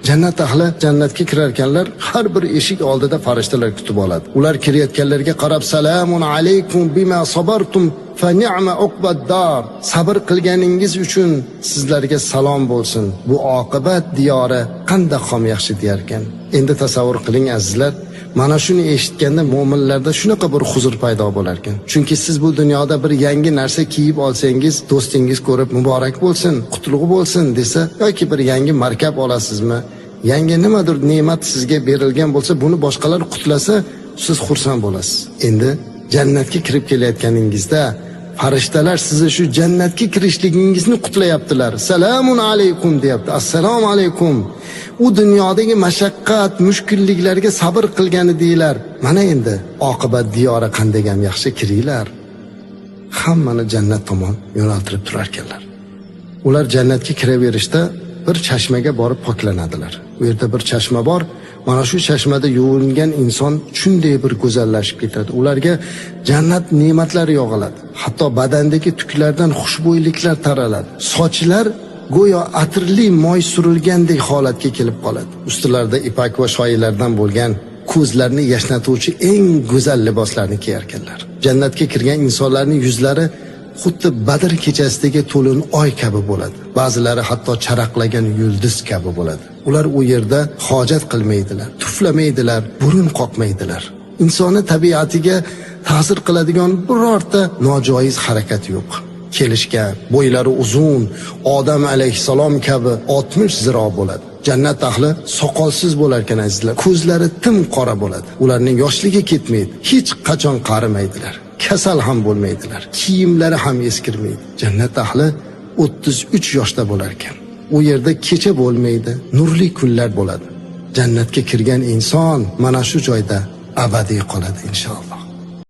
Jannat ahli jannatga kirar ekanlar, har bir eshik oldida farishtalar kutib oladi. Ular kirayotganlarga qarab salamun alaykum bima sabartum fa ni'ma uqbad dar. Sabr qilganingiz uchun sizlarga salom bo'lsin. Bu oqibat diyori qanday ham yaxshi deyarkan. Endi tasavvur qiling azizlar, mana shuni eshitganda mo'minlarda shunaqa bir huzur paydo bo'lar ekan. Chunki siz bu dunyoda bir yangi narsa kiyib olsangiz, do'stingiz ko'rib muborak bo'lsin, qutlug' bo'lsin desa, yoki bir yangi markab olasizmi, yangi nimadir ne'mat sizga berilgan bo'lsa, buni boshqalar qutlasa, siz xursand bo'lasiz. Endi jannatga kirib kelayotganingizda farishtalar sizni shu jannatga kirishligingizni qutlayaptilar. Salamun alaykum deyapti. Assalomu alaykum. U dunyodagi mashaqqat, mushkulliklarga sabr qilgani deylar. Mana endi oqibat diyori qanday ham yaxshi, kiringlar. Hammani jannat tomon yo'naltirib turar ekanlar. Ular jannatga kiraverishda bir chashmaga borib poklanadilar. U yerda bir chashma bor. Mana shu chashmada yuvingan inson shunday bir go'zallashib ketadi. Ularga jannat ne'matlari yog'iladi. Hatto badandagi tuklardan xushbo'yliklar taraladi. Sochlar go'yo atirli moy surilgandek holatga kelib qoladi. Ustilarida ipak va shoyilardan bo'lgan ko'zlarni yashnatuvchi eng go'zal liboslarni kiyarkanlar. Jannatga kirgan insonlarning yuzlari xuddi Badr kechasidagi to'lin oy kabi bo'ladi. Ba'zilari hatto charaqlagan yulduz kabi bo'ladi. Ular u yerda hojat qilmaydilar, tuflamaydilar, burun qoqmaydilar. Insonni tabiatiga ta'sir qiladigan birorta nojoiz harakat yo'q. Kelishgan, bo'ylari uzun, Odam alayhissalom kabi 60 ziro bo'ladi. Jannat ahli soqolsiz bo'lar ekan azizlar. Ko'zlari tim qora bo'ladi. Ularning yoshligi ketmaydi, hech qachon qarimaydilar. Kasal ham bo'lmaydilar. Kiyimlari ham eskirmaydi. Jannat ahli 33 yoshda bo'lar ekan. U yerda kecha bo'lmaydi, nurli kunlar bo'ladi. Jannatga kirgan inson mana shu joyda abadiy qoladi inshaalloh.